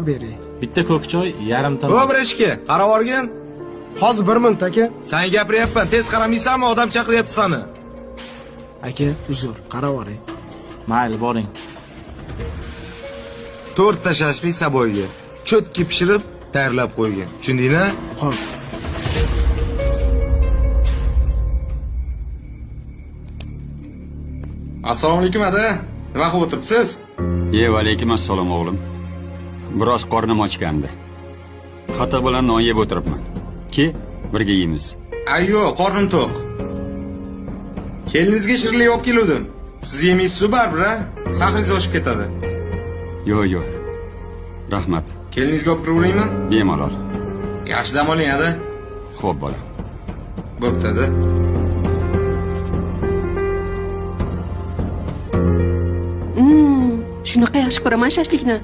Bering. Bitta ko'k choy, yarimta. O Breshka, qarab olgin. Hozir 1 minut aka. Senga gapiryapman, tez qaramaysanmi? Odam chaqiryapti seni. Aka, uzr, qarab oling. Mayli, boring. 4 ta shashlik saboyga cho'tki pishirib tayyorlab qo'ygan. Tushundingmi? Xo'p. Assalomu alaykum ada. Nima qilib o'tiribsiz? Va alaykum assalom o'g'lim. Biroz qornim ochgandi. Xato bilan non yeb o'tiribman. Ke, birga yeymiz. Ayyo, qornim to'q. Keliningizga shirinlik olib keluvdim. Siz yemaysiz-ku baribir, a? Sahringiz oshib ketadi. Yo'q, yo'q. Rahmat. Keliningizga olib kiraveraymi? Bemalol. Yaxshi dam oling, ada. Xo'p, bolam. Bo'pti, ada. Shunaqa yaxshi ko'raman shashlikni.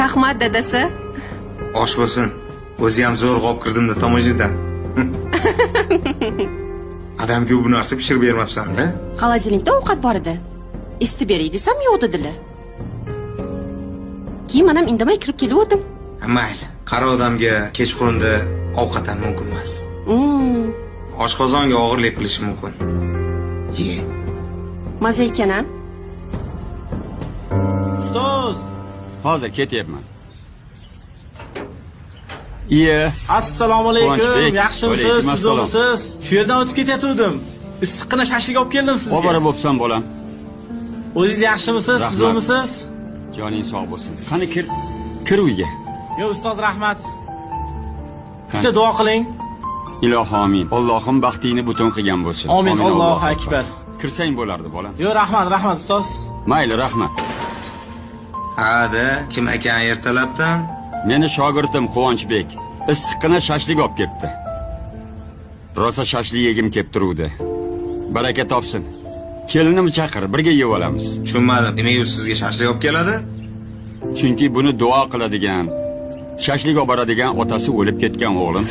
Rahmat dadasi. Osh bo'lsin. O'zi ham zo'rg'a olib kirdim-da tomoshadan. Adamga bu narsa pishirib bermabsan-da. Холодильникda ovqat bor edi. Isitib beray desam yo'q dedilar. Keyin men ham indamay kirib kelaverdim. Mayli, qari odamga kechqurunda ovqat ham mumkin emas. Oshqozonga og'irlik qilishi mumkin. Ye. Maza ekan-a? Ustoz, Hozir ketyapman. Iya. Assalomu alaykum. Quvonchbek, Yaxshimisiz? alaykum assalom. Tuzukmisiz? Shu yerdan o'tib ketayotgandim. Issiqqina shashlik olib keldim sizga. Obora bo'psan bolam. O'zingiz yaxshimisiz? Rahmat. Tuzukmisiz? Joning sog' bo'lsin. Qani kir, kir uyga. Yo'q, ustoz, rahmat. Bitta duo qiling. Ilohi amin. Allohim baxtingni butun qilgan bo'lsin. Amin, Allohu akbar. Kirsang bo'lardi bolam. Yo'q, rahmat, rahmat ustoz. Mayli, rahmat. Ha-da, kim ekan ertalabdan? Meni shogirdim Quvonchbek issiqqina shashlik olib kelibdi. Rosa shashlik yegim kelib turuvdi. Baraka topsin. Kelinimni chaqir, birga yeb olamiz. Tushunmadim. Nimaga u sizga shashlik olib keladi? Chunki buni duo qiladigan, shashlik olib boradigan otasi o'lib ketgan o'g'lim.